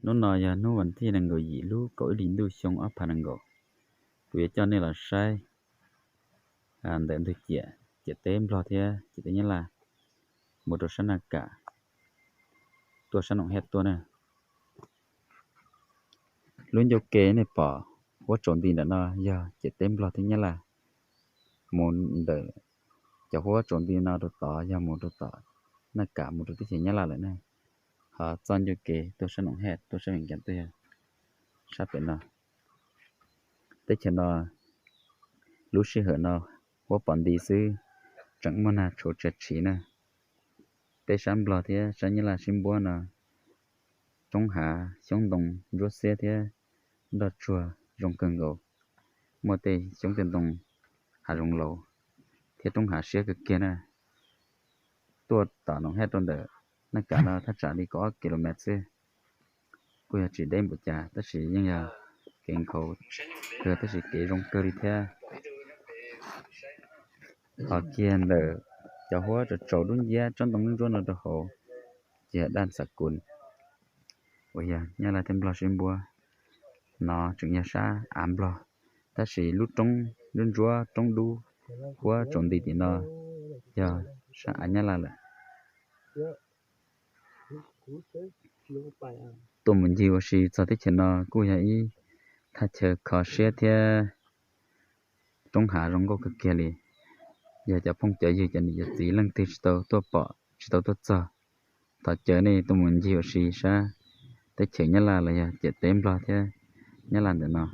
Hnub no yog hnub vas thij nees nkaum yim lub kaum ib hlis ntuj xyoo ob phav nees nkaum. Kuv yuav coj nej los saib ntawm ntug ciam, ciam teb Nplog thiab ciam teb Nyab Laj, mus rau sab Naj Kam, tuaj sab Noom Hej tuaj na. Lub ncauj ke nej pom huab tsaus nti ntawm no yog ciam teb Nplog thiab Nyab Laj. Mus ntawm cov huab tsaus nti no rau tod yog mus rau tom Naj Kam, mus rau teb chaws Nyab Laj lawm na. Ho txoj ncauj ke tuaj sab Noom Hej, tuaj sab Vees Cas, tuaj yog sab pem no. Teb chaws no lub sij hawm no huab pom nti xwb, tseem muaj nag tshauv tshiab tshiab na. Peb sab Nplog thiab sab Nyab Laj sib npuab no, roob hav xyoob ntoo ntsuab xiab thiab nroj tsuag zoo kawg nkaus. Muaj tej xyoob tej ntoo, hav zoov laus thiab roob hav siab kawg kiag na. Tuaj tom Noom Hej rau ntawm Naj Kam no thaj tsam li kaum ob kilomev xwb, kuj yog tsis deb npaum cas tab sis yeej yog kev nkhaus kawg tab sis kev zoo kawg li thiab. Ho kiag ntawm cov huab tsaus tsaus dub nciab tsob ntoo ntsuab no rau hauv, ces yog Daj Xav Kus uas yog Nyab Laj thiab Nplog sib npuab. No tseem yog sab av Nplog, tab sis lub roob ntsuab ntsuab roob dub huab tsaus nti tim no yog sab av Nyab Laj lawm. Tuaj mus ncig ua si txog teb chaws no kuj yog ib thaj chaw kho siab thiab roob hav zoo nkauj kawg kiag li. Yog cov phooj cov ywg cov niam cov txiv leej twg tsis tau tuaj pom tsis tau tuaj txog, thov caw nej tuaj mus ncig ua si sab teb chaws Nyab Laj los yog ciam teb Nplog thiab Nyab Laj ntawm no,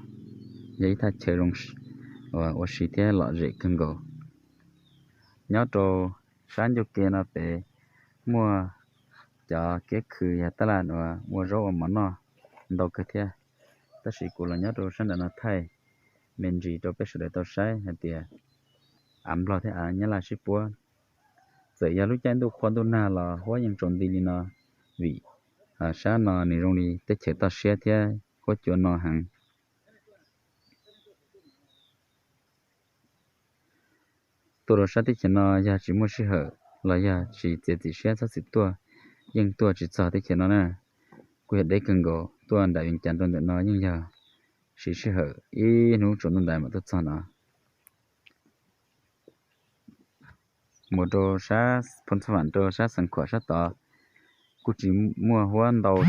yog ib thaj chaw zoo ua si thiab lom zem kawg nkaus. Nyob rau sab ncauj ke no pem muaj cov kiab khw yog tab laj uas ua zaub ua mov noj ntau kawg thiab. Tab sis kuv los nyob rau sab nram no thaij me ntsis rau peb sawv daws tau saib hais tias av Nplog thiab av Nyab Laj sib puab. Txawm yog lub caij ntuj qhua ntuj nag los huab yeej tsaus nti li no, vim sab no nws zoo li teb chaws toj siab thiab huab cua no heev. Tuaj rau sab teb chaws no yog tsis muaj sij hawm los yog tsis txiav txim siab txhob txwm tuaj, yeej tuaj tsis txog teb chaws no na. Kuj yog deb kawg nkaus, tuaj nram Vees Cas rau ntawm no yeej yog siv sij hawm ib hnub tsaus ntuj ntais mam tuaj txog no. Mus rau sab Phoos Xas Vam rau sab Xeev Khuam sab tod kuj tsis muaj huab ntau